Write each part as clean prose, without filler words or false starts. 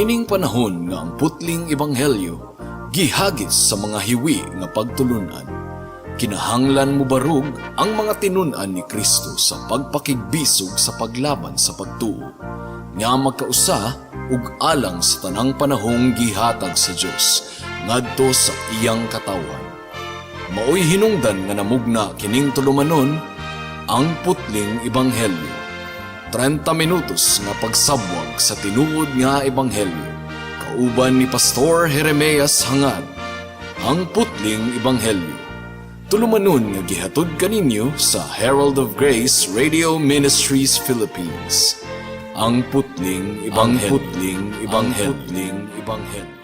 Niining panahon nga ang putling ebanghelyo gihagis sa mga hiwi nga pagtulunan, kinahanglan mobarog ang mga tinun-an ni Kristo sa pagpakigbisog sa paglaban sa pagtuo nga magkausa ug alang sa tanang panahong gihatag sa Dios ngadto sa iyang katawhan. Maoy hinungdan nga namugna kining tulumanon, Ang Putling Ebanghelyo. 30 minutos nga pagsabwag sa tinuod nga ebanghelyo. Kauban ni Pastor Jeremias Hangad. Ang Putling Ebanghelyo. Tulumanon nga gihatod kaninyo sa Herald of Grace Radio Ministries Philippines. Ang Putling Ebanghelyo. Ang Putling Ebanghelyo. Ang Putling Ebanghelyo.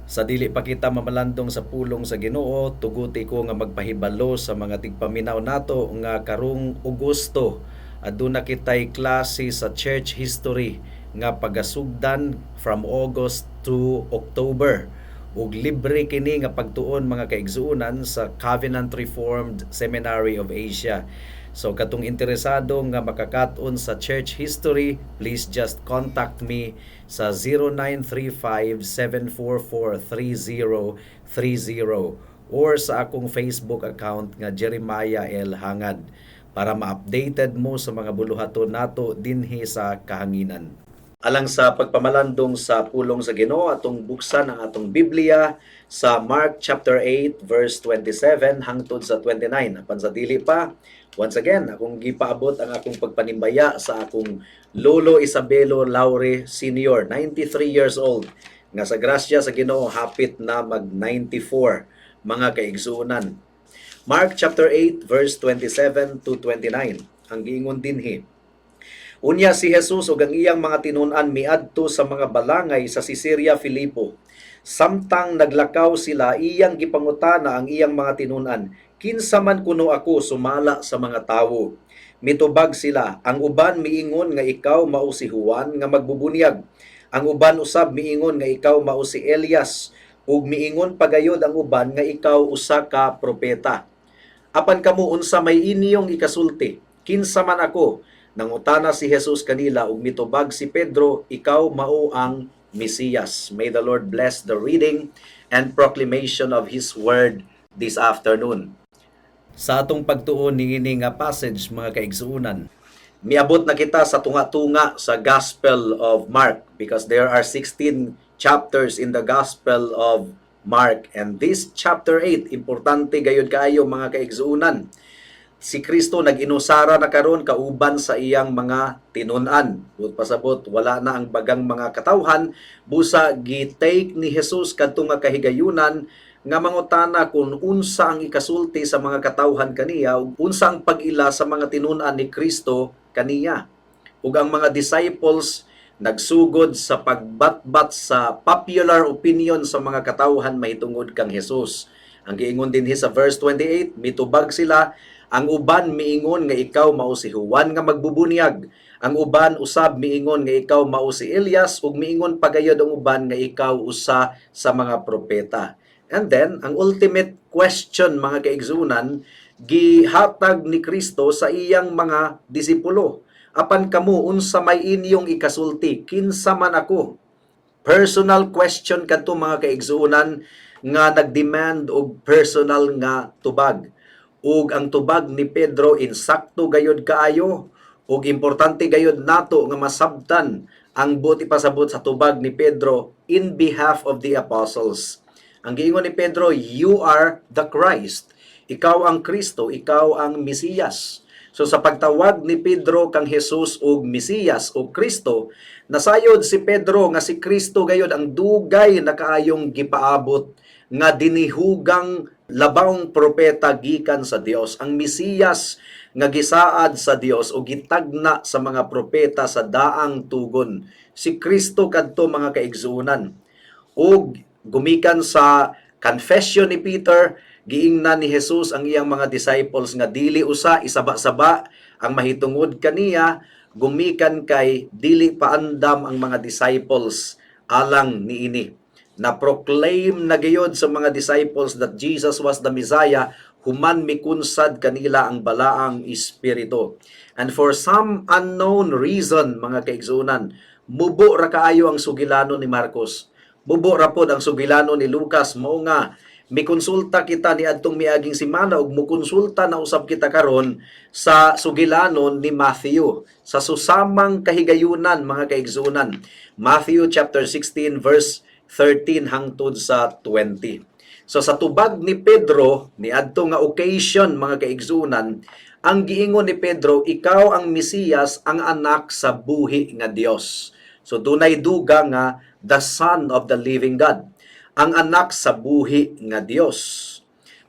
Sa dili pa kita mamalandong sa pulong sa Ginoo, tuguti ko nga magpahibalo sa mga tigpaminaw nato nga karong Agosto aduna kitay klase sa church history nga pagasugdan from August to October. Ug libre kini nga pagtuon, mga kaigsuonan, sa Covenant Reformed Seminary of Asia. So katong interesado nga makakat-on sa church history, please just contact me sa 0935-744-3030 or sa akong Facebook account nga Jeremiah L. Hangad para ma-updated mo sa mga buluhaton nato dinhi sa kahanginan. Alang sa pagpamalandong sa pulong sa Ginoo, atong buksan ang atong Biblia sa Mark chapter 8 verse 27 hangtod sa 29. Apan sa dili pa, once again, akong gipaabot ang akong pagpanimbaya sa akong Lolo Isabelo Laure Sr., 93 years old, nga sa grasya sa Ginoo hapit na mag 94, mga kaigsuonan. Mark chapter 8 verse 27 to 29. Ang giingon dinhi: Unya si Jesus ug ang iyang mga tinun-an miadto sa mga balangay sa Cesarea Filipo. Samtang naglakaw sila, iyang gipangutana ang iyang mga tinun-an, "Kinsa man kuno ako sumala sa mga tawo?" Mitubag sila, "Ang uban miingon nga ikaw mao si Juan nga magbubunyag. Ang uban usab miingon nga ikaw mao si Elias, ug miingon pagayod ang uban nga ikaw usa ka propeta. Apan kamo, unsa may inyong ikasulti? Kinsa man ako?" Nangutana si Jesus kanila ug mitubag si Pedro, "Ikaw mao ang Mesiyas." May the Lord bless the reading and proclamation of His word this afternoon. Sa atong pagtuon niini nga passage, mga kaigsuonan, miabot na kita sa tunga-tunga sa Gospel of Mark because there are 16 chapters in the Gospel of Mark, and this chapter 8, importante gayud kaayo, mga kaigsuonan. Si Kristo nag-inusara na karon kauban sa iyang mga tinun-an. Buot pasabot, wala na ang bagang mga katawhan, busa gi-take ni Jesus kadto nga kahigayunan nga mangutana kung unsa ang ikasulti sa mga katawhan kaniya ug unsa ang pag-ila sa mga tinun-an ni Kristo kaniya. Ug ang mga disciples nagsugod sa pagbatbat sa popular opinion sa mga katawhan mahitungod kang Jesus. Ang giingon dinhi sa verse 28, mitubag sila, "Ang uban miingon nga ikaw mao si Juan nga magbubunyag. Ang uban usab miingon nga ikaw mao si Elias, ug miingon pagayod ang uban nga ikaw usa sa mga propeta." And then, ang ultimate question, mga kaigsuonan, gihatag ni Kristo sa iyang mga disipulo. "Apan kamo, unsa may inyong ikasulti? Kinsa man ako?" Personal question kadto, mga kaigsuonan, nga nagdemand og personal nga tubag. Ug ang tubag ni Pedro insakto gayod kaayo ug importante gayod nato nga masabtan ang buot ipasabot sa tubag ni Pedro in behalf of the apostles. Ang giingon ni Pedro, "You are the Christ." Ikaw ang Kristo, ikaw ang Mesiyas. So sa pagtawag ni Pedro kang Jesus og Mesiyas o Kristo, nasayod si Pedro nga si Kristo gayod ang dugay na kaayong gipaabot nga dinihugang labawng propeta gikan sa Dios, ang Mesiyas nga gisaad sa Dios o gitagna sa mga propeta sa daang tugon. Si Kristo kadto, mga kaigsuonan. Ug gumikan sa Confession ni Peter, giingnan ni Jesus ang iyang mga disciples nga dili usa isaba-saba ang mahitungod kaniya, gumikan kay dili paandam ang mga disciples alang niini. Na proclaim na gayod sa mga disciples that Jesus was the Messiah human mikunsad kanila ang Balaang Espiritu. And for some unknown reason, mga kaigsuonan, mubo ra kaayo ang sugilano ni Marcos. Mubo ra pod ang sugilano ni Lucas. Mao nga mikonsulta kita ni adtong miaging semana ug mukonsulta na usab kita karon sa sugilanon ni Matthew sa susamang kahigayunan, mga kaigsuonan. Matthew chapter 16 verse 13 hangtod sa 20. So sa tubag ni Pedro ni adto nga occasion, mga kaigsuonan, ang giingon ni Pedro, "Ikaw ang Mesiyas, ang anak sa buhi nga Dios." So dunay duga nga the Son of the living God, ang anak sa buhi nga Dios.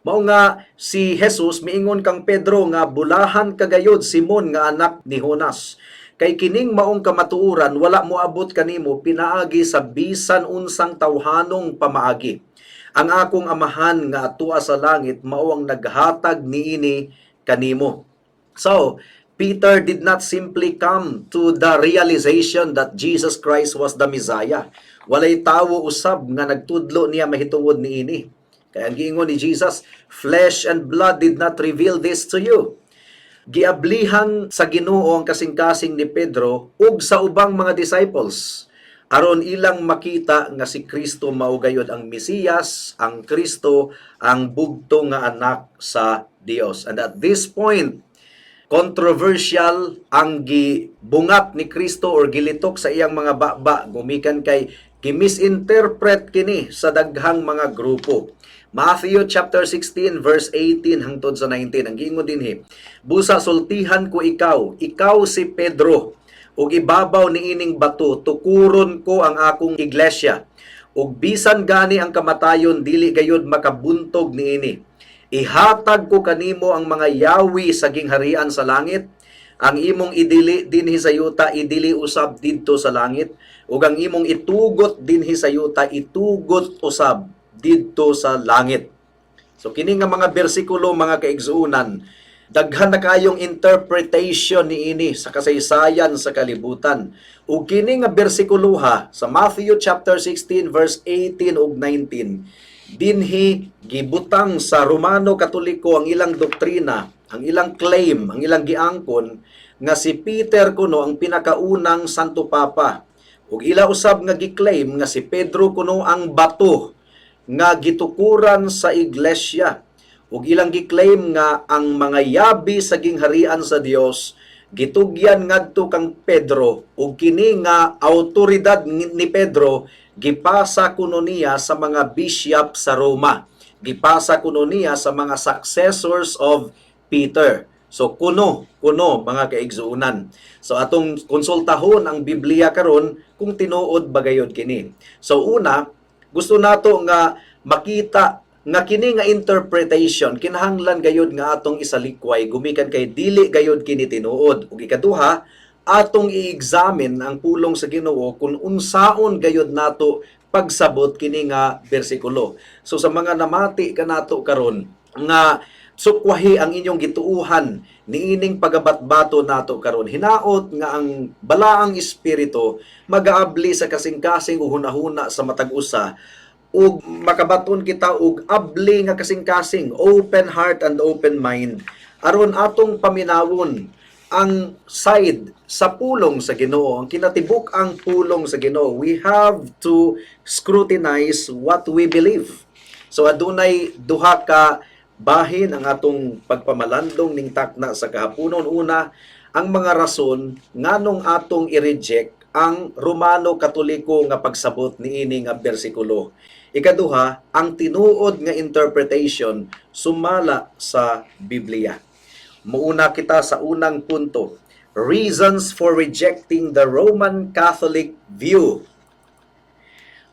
Mao nga si Jesus miingon kang Pedro nga, "Bulahan ka gayod, Simon nga anak ni Jonas. Kay kining maong kamatuoran wala moabot kanimo pinaagi sa bisan unsang tawhanong pamaagi. Ang akong Amahan nga atua sa langit mao ang naghatag niini kanimo." So, Peter did not simply come to the realization that Jesus Christ was the Messiah. Walay tawo usab nga nagtudlo niya mahitungod niini. Kaya ang giingon ni Jesus, "Flesh and blood did not reveal this to you." Giablihan sa Ginoo ang kasing-kasing ni Pedro ug sa ubang mga disciples aron ilang makita nga si Kristo mao gayod ang Mesiyas, ang Kristo, ang bugto nga anak sa Dios. And at this point, controversial ang gibungat ni Kristo or gilitok sa iyang mga baba gumikan kay gimisinterpret kini sa daghang mga grupo. Matthew chapter 16 verse 18 hangtod sa 19, ang giingon dinhi, "Busa sultihan ko ikaw, ikaw si Pedro, ug ibabaw niining bato tukuron ko ang akong iglesia, ug bisan gani ang kamatayon dili gayod makabuntog niini. Ihatag ko kanimo ang mga yawi sa gingharian sa langit. Ang imong idili dinhi sa yuta, idili usab didto sa langit, ug ang imong itugot dinhi sa yuta, itugot usab didto sa langit." So kini nga mga bersikulo, mga kaigsuonan, daghan na kayong interpretation niini sa kasaysayan sa kalibutan. Ug kini nga bersikuloha sa Matthew chapter 16 verse 18 ug 19, dinhi gibutang sa Romano Katoliko ang ilang doktrina, ang ilang claim, ang ilang giangkon nga si Peter kuno ang pinakaunang Santo Papa. Ug ila usab nga gi-claim nga si Pedro kuno ang bato nga gitukuran sa iglesia. Ug ilang gi-claim nga ang mga yabi sa gingharian sa Dios gitugyan ngadto kang Pedro, ug kini nga autoridad ni Pedro gipasa kuno niya sa mga bishop sa Roma. Gipasa kuno niya sa mga successors of Peter. So kuno, kuno, mga kaigsuonan. So atong konsultahon ang Biblia karon kung tinuod ba gayod kini. So una, gusto nato nga makita nga kini nga interpretation kinahanglan gayod nga atong isalikway gumikan kay dili gayod kini tinuod. Ug ikaduha, atong i-examine ang pulong sa Ginoo kung unsaon gayod nato pagsabot kini nga bersikulo. So sa mga namati kanato karon nga sukwahi ang inyong gituuhan niining pagabatbato nato karon. Hinaot nga ang Balaang Espiritu magaabli sa kasing-kasing ug hunahuna sa matag usa ug makabaton kita og abli nga kasing-kasing, open heart and open mind, aron atong paminawon ang side sa pulong sa Ginoo, ang kinatibuk-ang pulong sa Ginoo. We have to scrutinize what we believe. So adunay duha ka bahin ang atong pagpamalandong ning takna sa kahaponon. Una, ang mga rason nganong atong i-reject ang Romano Katoliko nga pagsabot niini nga bersikulo. Ikaduha, ang tinuod nga interpretation sumala sa Biblia. Muuna kita sa unang punto. Reasons for rejecting the Roman Catholic view.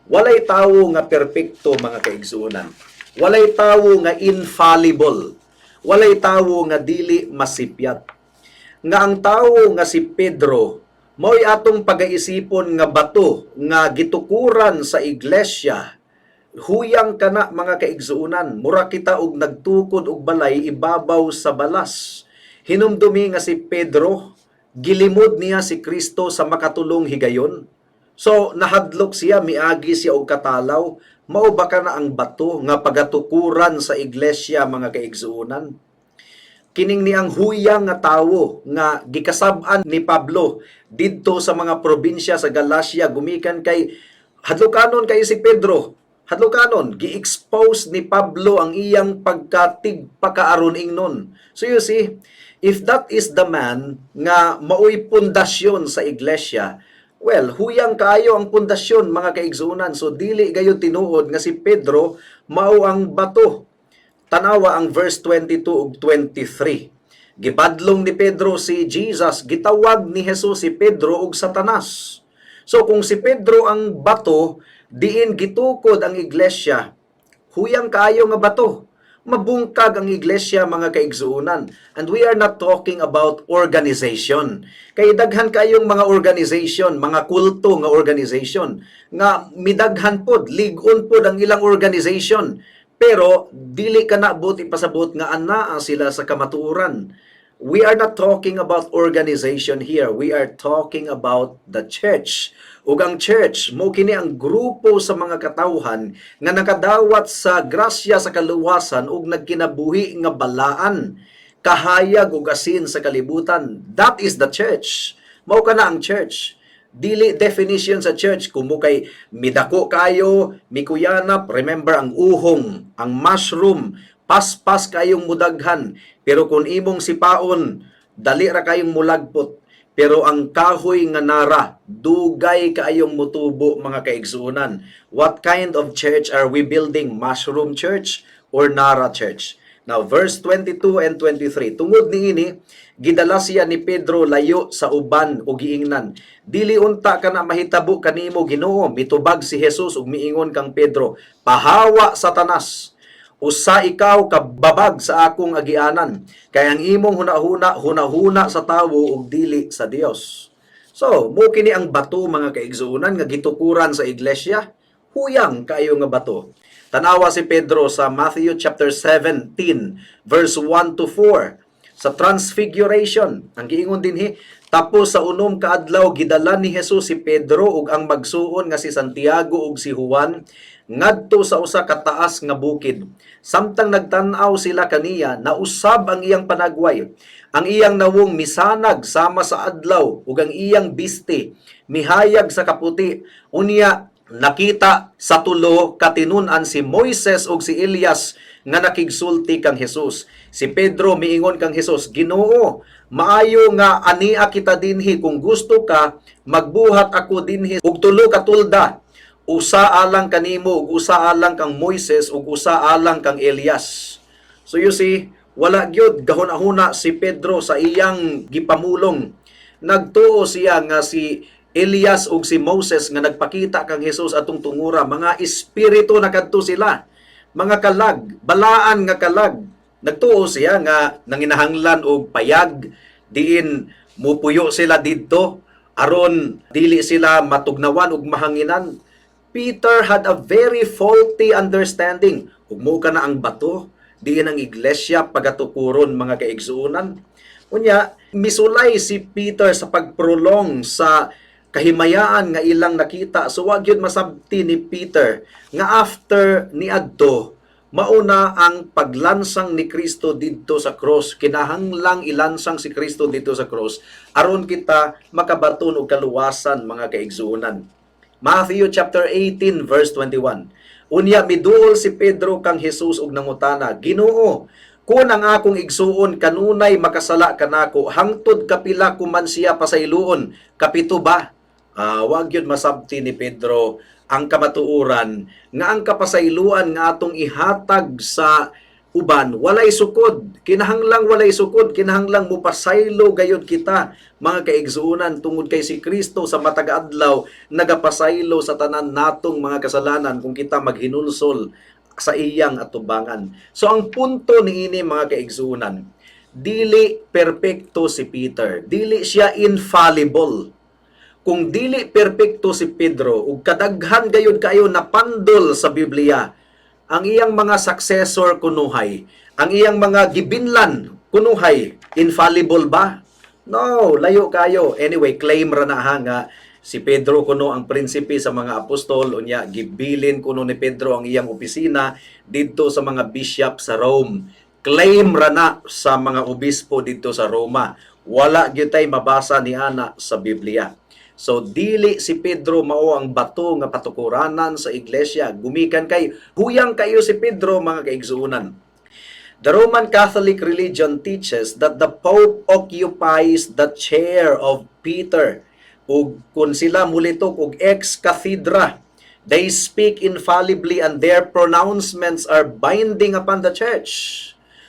Walay tawo nga perpekto, mga kaigsuonan. Walay tawo nga infallible. Walay tawo nga dili masipyat. Nga ang tawo nga si Pedro mao'y atong pagaisipon nga bato nga gitukuran sa iglesia. Huyang kana, mga kaigsuonan, mura kita og nagtukod og balay ibabaw sa balas. Hinumdumi nga si Pedro, gilimod niya si Kristo sa makatulong higayon. So nahadlok siya, miagi siya og katalaw. Mao ba kana ang bato nga pagatukuran sa iglesia, mga kaigsuonan? Kining ni ang huyang nga tawo nga gikasab-an ni Pablo didto sa mga probinsya sa Galacia gumikan kay hadlokanon kay si Pedro. Hadlokanon, gi-expose ni Pablo ang iyang pagkatigpakaaron ingnon. So you see, if that is the man nga maoy pundasyon sa iglesia, well, huyang kaayo ang pundasyon, mga kaigsuonan. So dili gayud tinuod nga si Pedro mao ang bato. Tanawa ang verse 22 ug 23. Gibadlong ni Pedro si Jesus, gitawag ni Jesus si Pedro og Satanas. So kung si Pedro ang bato, diin gitukod ang iglesia, huyang kaayo nga bato. Mabungkag ang iglesia, mga kaigsuonan. And we are not talking about organization. Kay daghan kayong mga organization, mga kulto nga organization, nga midaghan pod, lig-on pod ang ilang organization. Pero dili ka na buot ipasabot nga anaa sila sa kamatuoran. We are not talking about organization here. We are talking about the church. Ug ang church mo kini ang grupo sa mga katawhan nga nakadawat sa grasya sa kaluwasan ug nagkinabuhi nga balaan, kahayag ug asin sa kalibutan. That is the church. Mao kana ang church. Dili definition sa church kung mo kay midako kayo, mikuyanap. Remember ang uhong, ang mushroom, paspas kayong mudaghan. Pero kung imong sipaon, dali ra kayong mulagpot. Pero ang kahoy nga nara, dugay kaayong mutubo, mga kaigsuonan. What kind of church are we building? Mushroom church or Nara church? Now, verse 22 and 23. Tungod niini, gidala siya ni Pedro layo sa uban ug giingnan, "Dili unta kana mahitabo kanimo, Ginoo." Mitubag si Jesus ug miingon kang Pedro, "Pahawa, Satanas. Usa ikaw ka babag sa akong agianan, kay ang imong hunahuna hunahuna sa tawo ug dili sa Dios." So, mo kini ang bato, mga kaigsuonan, nga gitukuran sa iglesia, huyang kaayo nga bato. Tanawa si Pedro sa Matthew chapter 17 verse 1 to 4 sa Transfiguration. Ang giingon dinhi, tapos sa 6 ka adlaw gidala ni Jesus si Pedro ug ang magsuon nga si Santiago ug si Juan ngadto sa usa ka taas nga bukid. Samtang nagtan-aw sila kaniya, nausab ang iyang panagway. Ang iyang nawong misanag sama sa adlaw ug ang iyang bisti mihayag sa kaputi. Unya nakita sa tulo katinun-an si Moises ug si Elias nga nakigsulti kang Jesus. Si Pedro miingon kang Jesus, "Ginoo, maayo nga ania kita dinhi. Kung gusto ka, magbuhat ako dinhi og tulo ka tulda. Usa alang kanimo ug usa alang kang Moises ug usa alang kang Elias." So you see, wala gyud gahuna-huna si Pedro sa iyang gipamulong. Nagtuo siya nga si Elias ug si Moses nga nagpakita kang Jesus atong tungura, mga espiritu na kadto sila. Mga kalag, balaan nga kalag. Nagtuo siya nga nanginahanglan og payag diin mupuyo sila didto aron dili sila matugnawan ug mahanginan. Peter had a very faulty understanding. Ug mo kana ang bato diin ang iglesia pagatukuron, mga kaigsuonan. Unya, misulay si Peter sa pagprolong sa kahimayaan nga ilang nakita. So wag yun masabti ni Peter nga after ni adto mauna ang paglansang ni Kristo didto sa cross. Kinahanglang ilansang si Kristo didto sa cross aron kita makabaton og kaluwasan, mga kaigsuonan. Matthew chapter 18 verse 21. Unya miduol si Pedro kang Jesus ug nangutana, "Ginoo, kun ang akong igsuon kanunay makasala kanako, hangtod kapila ko man siya pasayloon? Kapito ba?" Wag yun masabti ni Pedro ang kamatuoran nga ang kapasayloan nga atong ihatag sa uban walay sukod. Kinahanglang walay sukod, kinahanglang mupasaylo gayud kita, mga kaigsuonan, tungod kay si Kristo sa matag adlaw nagapasaylo sa tanan natong mga kasalanan kung kita maghinulsol sa iyang atubangan. So ang punto niini, mga kaigsuonan, dili perpekto si Peter, dili siya infallible. Kung dili perpekto si Pedro ug kadaghan gayud kayo napandol sa Biblia, ang iyang mga successor kunuhay, ang iyang mga gibinlan kunuhay, infallible ba? No, layo kayo. Anyway, claim ra na ha nga si Pedro kuno ang prinsipe sa mga apostol, unya gibilin kuno ni Pedro ang iyang opisina didto sa mga bishop sa Rome. Claim ra na sa mga obispo didto sa Roma. Wala gyud tay mabasa ni ana sa Biblia. So dili si Pedro mao ang bato nga patukuranan sa iglesia. Gumikan kay huyang kayo si Pedro, mga kaigsuonan. The Roman Catholic religion teaches that the Pope occupies the chair of Peter. Ug kung sila mulitok og ex cathedra, they speak infallibly and their pronouncements are binding upon the church.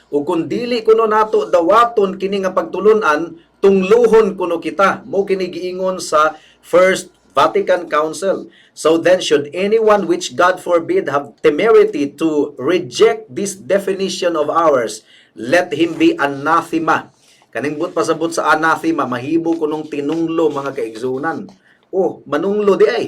Ug kung dili kuno nato dawaton kini nga pagtulunan, tungluhon kuno kita. Mo kini giingon sa First Vatican Council. So then, should anyone, which God forbid, have temerity to reject this definition of ours, let him be anathema. Kaning buot pasabot sa anathema, mahibo kunong tinunglo, mga kaigsunan. Oh, manunglo di ay.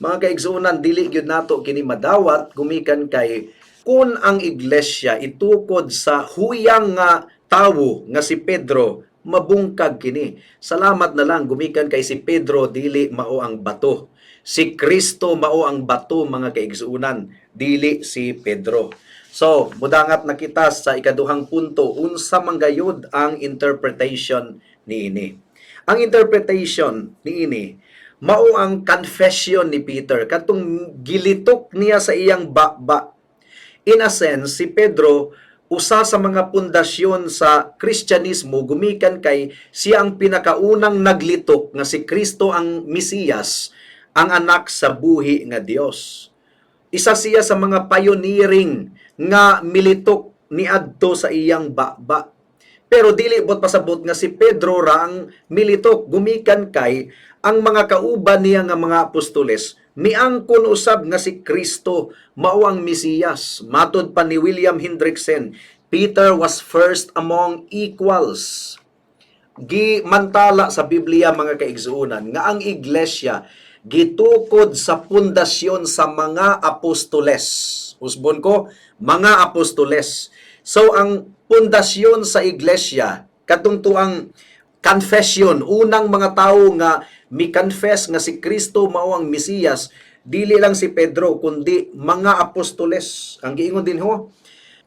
Mga kaigsunan, dili gyud nato kini madawat gumikan kay kung ang iglesia itukod sa huyang nga tawo nga si Pedro, mabungkag kini. Salamat na lang gumikan kay si Pedro dili mao ang bato. Si Kristo mao ang bato, mga kaigsuunan, dili si Pedro. So, mudangat na kita sa ikaduhang punto, unsa man gayud ang interpretation niini. Ang interpretation niini mao ang confession ni Peter katong gilitok niya sa iyang baba. In a sense, si Pedro usa sa mga pundasyon sa Kristyanismo gumikan kay siya ang pinakaunang naglitok nga si Kristo ang Mesiyas, ang anak sa buhi nga Dios. Isa siya sa mga pioneering nga militok niadto sa iyang baba. Pero dili bot pasabot nga si Pedro ra ang militok gumikan kay ang mga kauban niya nga mga apostoles miangkon usab nga si Kristo mao ang Mesiyas. Matod pa ni William Hendriksen, "Peter was first among equals." Gimantala sa Biblia, mga kaigsuonan, nga ang iglesia gitukod sa pundasyon sa mga apostoles. Usbon ko, mga apostoles. So ang pundasyon sa iglesia katong tuang confession, unang mga tawo nga mi-confess nga si Kristo mao ang Mesiyas, dili lang si Pedro kundi mga apostoles. Ang giingon din ho,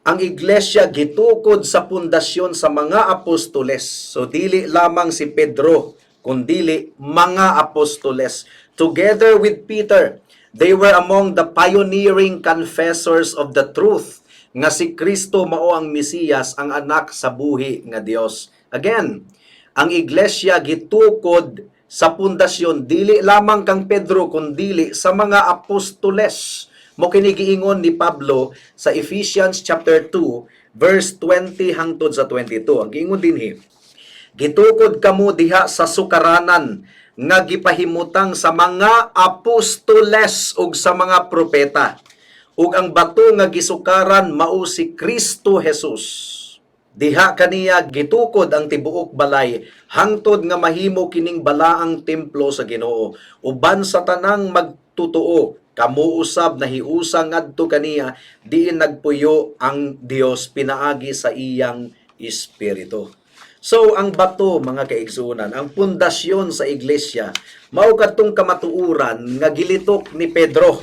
ang iglesia gitukod sa pundasyon sa mga apostoles. So dili lamang si Pedro, kundili mga apostoles. Together with Peter, they were among the pioneering confessors of the truth nga si Kristo mao ang Mesiyas, ang anak sa buhi nga Dios. Again, ang iglesia gitukod sa pundasyon dili lamang kang Pedro kundili sa mga apostoles. Mo kini giingon ni Pablo sa Ephesians chapter 2 verse 20 hangtod sa 22. Ang giingon dinhi, "Gitukod kamo diha sa sukaranan nga gipahimutang sa mga apostoles ug sa mga propeta. Ug ang bato nga gisukaran mao si Kristo Jesus. Diha kaniya gitukod ang tibuok balay hangtod nga mahimo kining balaang templo sa Ginoo. Uban sa tanang magtutuo, kamo usab nahiusa ngadto kaniya diin nagpuyo ang Dios pinaagi sa iyang espiritu." So ang bato, mga kaigsuonan, ang pundasyon sa iglesia mao kadtong kamatuoran nga gilitok ni Pedro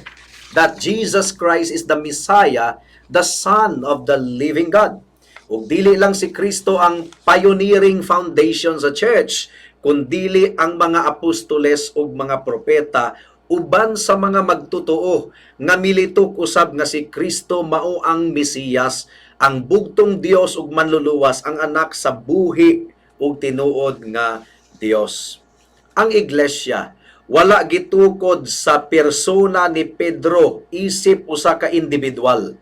that Jesus Christ is the Messiah, the Son of the living God. Ug dili lang si Kristo ang pioneering foundation sa church, kundili ang mga apostoles ug mga propeta uban sa mga magtotoo nga militok usab nga si Kristo mao ang Mesiyas, ang bugtong Dios ug manluluwas, ang anak sa buhi ug tinuod nga Dios. Ang iglesia wala gitukod sa persona ni Pedro isip usa ka individual.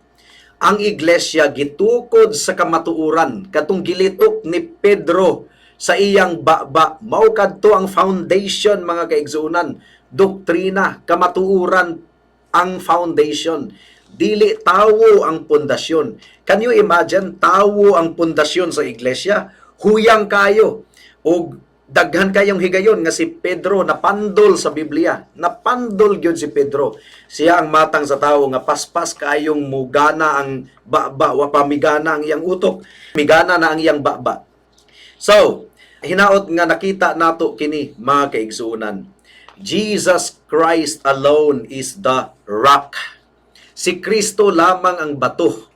Ang iglesia gitukod sa kamatuoran katong gilitok ni Pedro sa iyang baba. Mao kadto ang foundation, mga kaigsuonan. Doktrina, kamatuoran ang foundation. Dili tawo ang pundasyon. Can you imagine, tawo ang pundasyon sa iglesia? Huyang kayo. Og Daghan kayong higayon nga si Pedro napandol sa Biblia. Napandol gyud si Pedro. Siya ang matang sa tawo nga paspas kayong mugana ang baba, wa pa migana ang iyang utok. Migana na ang iyang baba. So, hinaot nga nakita nato kini, mga kaigsuonan. Jesus Christ alone is the rock. Si Kristo lamang ang bato.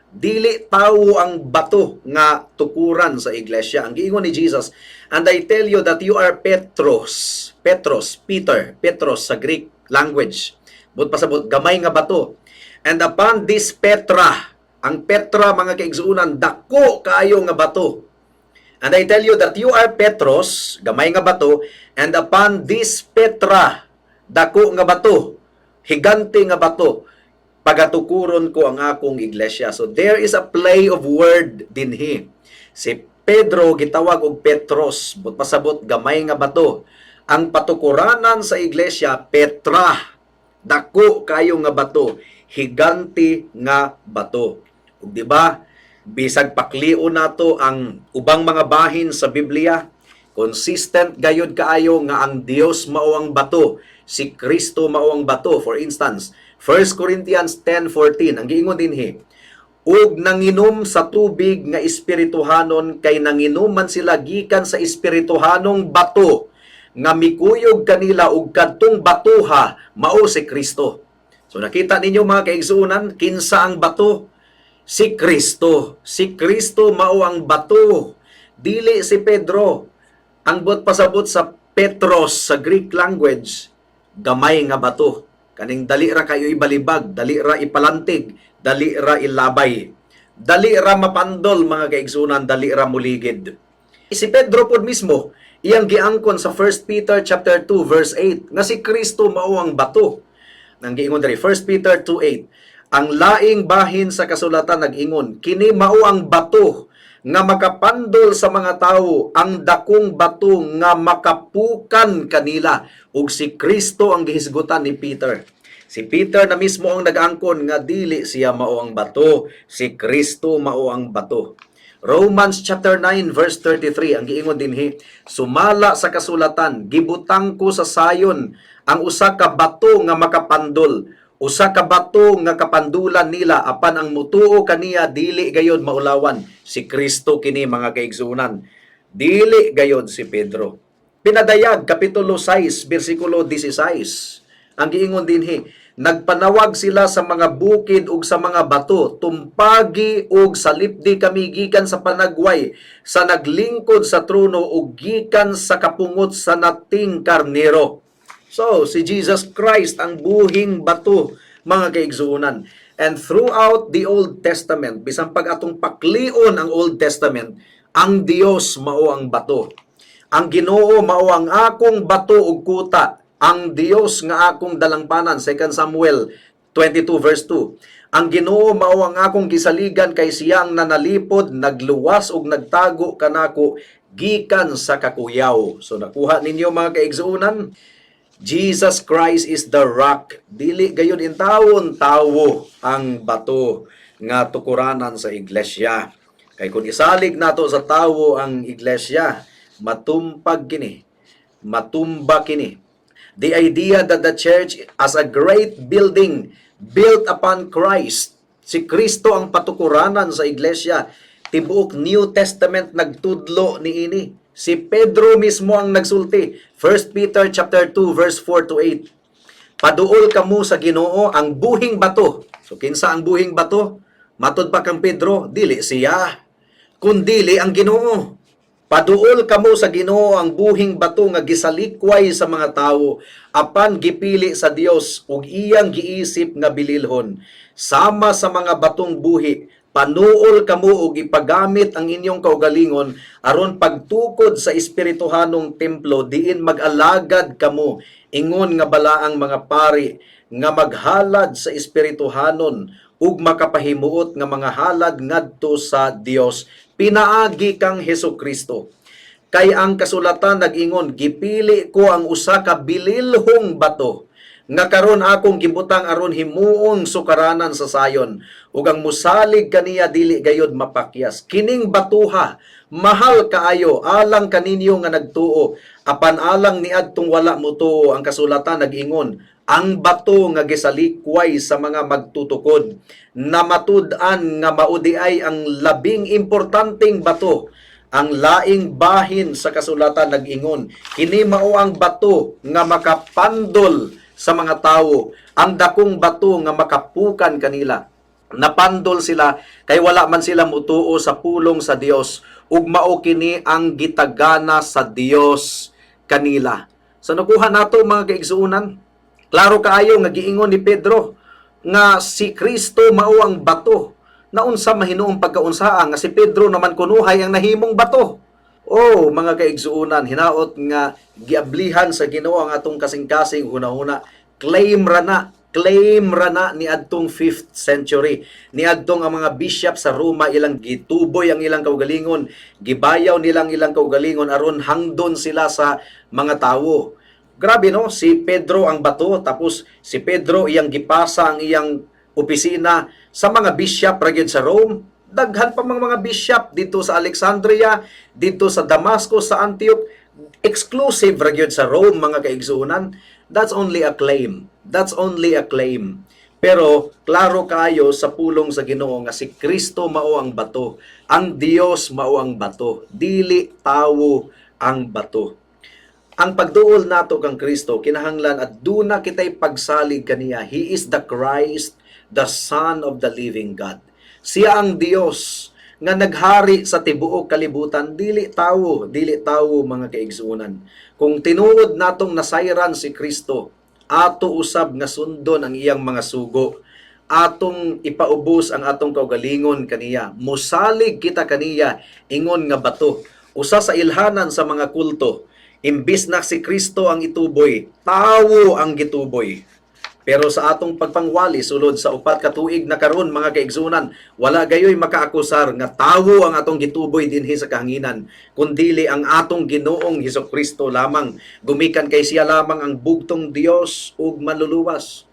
Dili tawo ang bato nga tukuran sa iglesia. Ang giingon ni Jesus, "And I tell you that you are Petros." Petros, Peter, Petros sa Greek language. Buot pasabot, gamay nga bato. "And upon this Petra," ang Petra, mga kaigsuonan, dako kaayo nga bato. "And I tell you that you are Petros," gamay nga bato, "and upon this Petra," dako nga bato, higante nga bato, "pagatukuron ko ang akong iglesia." So there is a play of word dinhi. Si Pedro gitawag og Petros, but pasabot gamay nga bato. Ang patukuranan sa iglesia, Petra, dako kayo nga bato, higante nga bato. Ug di ba, bisag paklion nato ang ubang mga bahin sa Biblia, consistent gayud kaayo nga ang Dios mao ang bato, si Kristo mao ang bato. For instance, 1 Corinthians 10:14, ang giingon dinhi, "Ug nanginom sa tubig nga espirituhanon kay nanginom man sila gikan sa espirituhanong bato nga mikuyog kanila, ug kadtong batuha mao si Kristo." So nakita ninyo, mga kaigsuonan, kinsa ang bato? Si Kristo. Si Kristo mao ang bato. Dili si Pedro. Ang buot pasabot sa Petros sa Greek language, gamay nga bato. Kaning dali ra kayo ibalibag, dali ra ipalantig, dali ra ilabay. Dali ra mapandol, mga kaigsuonan, dali ra muligid. Si Pedro pod mismo, iyang giangkon sa 1 Peter chapter 2 verse 8 nga si Kristo mao ang bato. Nang giingon diri, 1 Peter 2:8, ang laing bahin sa kasulatan nag-ingon, "Kini mao ang bato nga makapandol sa mga tawo, ang dakong bato nga makapukan kanila." Ug si Kristo ang gihisgutan ni Peter. Si Peter na mismo ang nag-angkon nga dili siya mao ang bato, si Kristo mao ang bato. Romans chapter 9 verse 33, ang giingon dinhi, "Sumala sa kasulatan, gibutang ko sa sayon ang usa ka bato nga makapandol, usa ka bato nga kapandulan nila, apan ang mutuo kaniya dili gayod maulawan." Si Kristo kini, mga kaigsuonan. Dili gayod si Pedro. Pinadayag kapitulo 6 bersikulo 16. Ang giingon dinhi, "Nagpanawag sila sa mga bukid ug sa mga bato, 'Tumpagi ug salipdi kami gikan sa panagway sa naglingkod sa trono ug gikan sa kapungot sa nating Karnero.'" So, si Jesus Christ ang buhing bato, mga kaigsuonan. And throughout the Old Testament, bisan pag atong paklion ang Old Testament, ang Dios mao ang bato. "Ang Ginoo mao ang akong bato ug kuta, ang Dios nga akong dalangpanan," 2 Samuel 22 verse 2. "Ang Ginoo mao ang akong gisaligan kay siya ang nanalipod, nagluwas ug nagtago kanako gikan sa kakuyaw." So nakuha ninyo, mga kaigsuonan, Jesus Christ is the rock. Dili gayud intawon tawo ang bato nga tukuranan sa iglesia. Kay kung isalig nato sa tawo ang iglesia, matumpag kini. Matumba kini. The idea that the church as a great building built upon Christ. Si Kristo ang patukuranan sa iglesia. Tibuok New Testament nagtudlo niini. Si Pedro mismo ang nagsulti. 1 Peter chapter 2 verse 4 to 8. "Paduol kamo sa Ginoo, ang buhing bato." So kinsa ang buhing bato? Matod pa kang Pedro, dili siya, kundili ang Ginoo. "Paduol kamo sa Ginoo, ang buhing bato nga gisalikway sa mga tawo, apan gipili sa Dios ug iyang giisip nga bililhon. Sama sa mga batong buhi, panuol kamo ug ipagamit ang inyong kaugalingon aron pagtukod sa espirituhanong templo diin mag-alagad kamo ingon nga balaang mga pari nga maghalad sa espirituhanon ug makapahimuot nga mga halad ngadto sa Dios pinaagi kang Hesus Kristo. Kay ang kasulatan nag-ingon, 'Gipili ko ang usa ka bililhong bato nga karon akong gibutang aron himuong sukaranan sa sayon, ug ang musalig kaniya dili gayod mapakyas. Kining batuha Mahal kaayo alang kaninyo nga nagtuo, apan alang niadtong wala motuo, ang kasulatan nag-ingon, "Ang bato nga gisalikway sa mga magtutukod, namatud-an nga mao diay ang labing importanteng bato." Ang laing bahin sa kasulatan nag-ingon, "Kini mao ang bato nga makapandol sa mga tawo, ang dakong bato nga makapukan kanila." Napandol sila kay wala man sila mutuo sa pulong sa Dios, ug mao kini ang gitagana sa Dios kanila. So nakuha nato, mga kaigsuonan, klaro kaayo nga giingon ni Pedro nga si Kristo mao ang bato. Naunsa mahinuong pagkaunsaa nga si Pedro naman kunuhay ang nahimong bato? Oh, mga kaigsuonan, hinaot nga giablihan sa Ginoo ang atong kasing-kasing hunahuna. Claim ra na, claim ra na niadtong 5th century. Niadtong ang mga bishop sa Roma, ilang gituboy ang ilang kaugalingon, gibayaw nilang ilang kaugalingon aron hangdon sila sa mga tawo. Grabe, no, si Pedro ang bato, tapos si Pedro iyang gipasa ang iyang opisina sa mga bishop ra gyud sa Rome. Daghan pa mga bishop dito sa Alexandria, dito sa Damascus, sa Antioch. Exclusive ra gyud sa Rome, mga kaigsuonan. That's only a claim. That's only a claim. Pero klaro kayo sa pulong sa Ginoo nga si Kristo mao ang bato. Ang Dios mao ang bato. Dili tawo ang bato. Ang pagduol nato kang Kristo kinahanglan at duna kitay pagsalig kaniya. He is the Christ, the Son of the living God. Siya ang Dios nga naghari sa tibuok kalibutan, dili tawo, dili tawo, mga kaigsuonan. Kung tinuod natong nasayran si Kristo, ato usab nga sundon ang iyang mga sugo. Atong ipaubos ang atong kaugalingon kaniya. Musalig kita kaniya ingon nga bato. Usa sa ilhanan sa mga kulto, imbis na si Kristo ang ituboy, tawo ang gituboy. Pero sa atong pagpangwali sulod sa 4 ka tuig na karon, mga kaigsunan, wala gayoy makaakusar nga tawo ang atong gituboy dinhi sa kahanginan, kundili ang atong Ginoong Hesus Kristo lamang, gumikan kay siya lamang ang bugtong Dios ug manluluwas.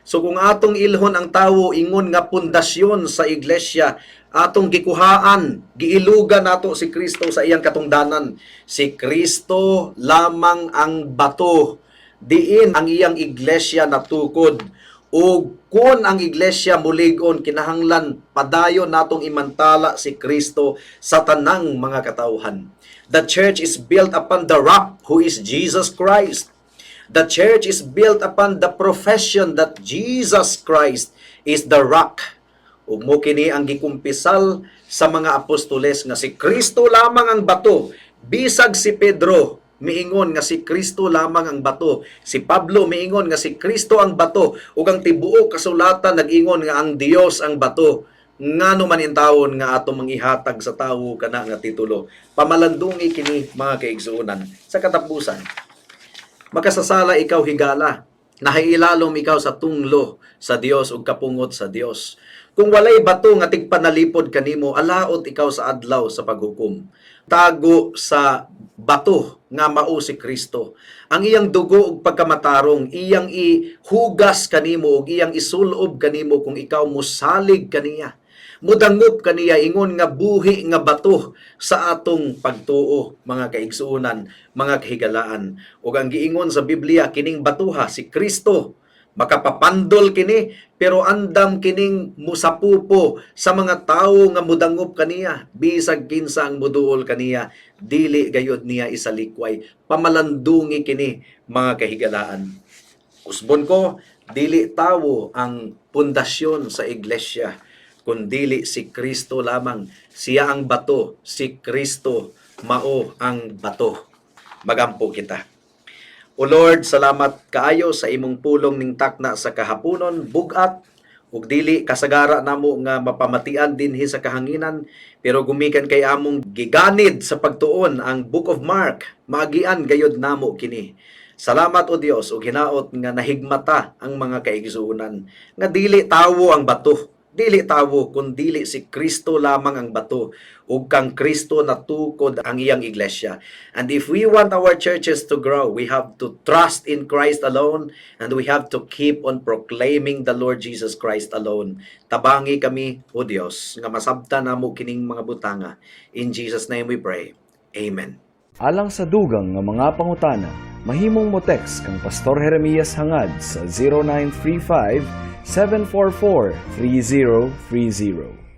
So kung atong ilhon ang tawo ingon nga pundasyon sa iglesia, atong gikuhaan, giilugan nato si Kristo sa iyang katungdanan. Si Kristo lamang ang bato diin ang iyang iglesia natukod. Ug kung ang iglesia mulig-on, kinahanglan padayon natong imantala si Kristo sa tanang mga katawhan. The church is built upon the rock who is Jesus Christ. The church is built upon the profession that Jesus Christ is the rock. Ug mao kini ang gikumpisal sa mga apostoles nga si Kristo lamang ang bato. Bisag si Pedro miingon nga si Kristo lamang ang bato. Si Pablo miingon nga si Kristo ang bato, ug ang tibuok kasulatan nag-ingon nga ang Dios ang bato. Ngano man intawon nga ato mangihatag sa tawo kana nga titulo? Pamalandungi kini, mga kaigsuonan. Sa katapusan, makasasala ikaw, higala. Nahailalom ikaw sa tunglo sa Dios ug kapungot sa Dios. Kung walay bato nga tigpanalipod kanimo, alaot ikaw sa adlaw sa paghukom. Tago sa bato nga mao si Kristo. Ang iyang dugo ug pagkamatarong iyang ihugas kanimo ug iyang isulob kanimo kung ikaw mosalig kaniya. Mudangop kaniya ingon nga buhi nga bato sa atong pagtuo, mga kaigsuonan, mga kahigalaan. Ug ang giingon sa Biblia, kining batuha, si Kristo, makapapandol kini, pero andam kining musapupo sa mga tawo nga mudangop kaniya. Bisag kinsa ang muduol kaniya, dili gayud niya isalikway. Pamalandungi kini, mga kahigalaan. Usbon ko, dili tawo ang pundasyon sa iglesia, kundili si Kristo lamang. Siya ang bato, si Kristo mao ang bato. Magampo kita. O Lord, salamat kaayo sa imong pulong ning takna sa kahaponon, bugat ug dili kasagara namo nga mapamatian dinhi sa kahanginan, pero gumikan kay among giganid sa pagtuon ang Book of Mark, maagian gayod namo kini. Salamat, o Dios, ug hinaot nga nahigmata ang mga kaigsuonan nga dili tawo ang bato. Dili tawo kundili si Kristo lamang ang bato ug kang Kristo natukod ang iyang iglesia. And if we want our churches to grow, we have to trust in Christ alone and we have to keep on proclaiming the Lord Jesus Christ alone. Tabangi kami, O Dios, nga masabtan namo kining mga butanga. In Jesus' name we pray. Amen. Alang sa dugang nga mga pangutana, mahimong mo text kang Pastor Jeremias Hangad sa 0935 744 3030.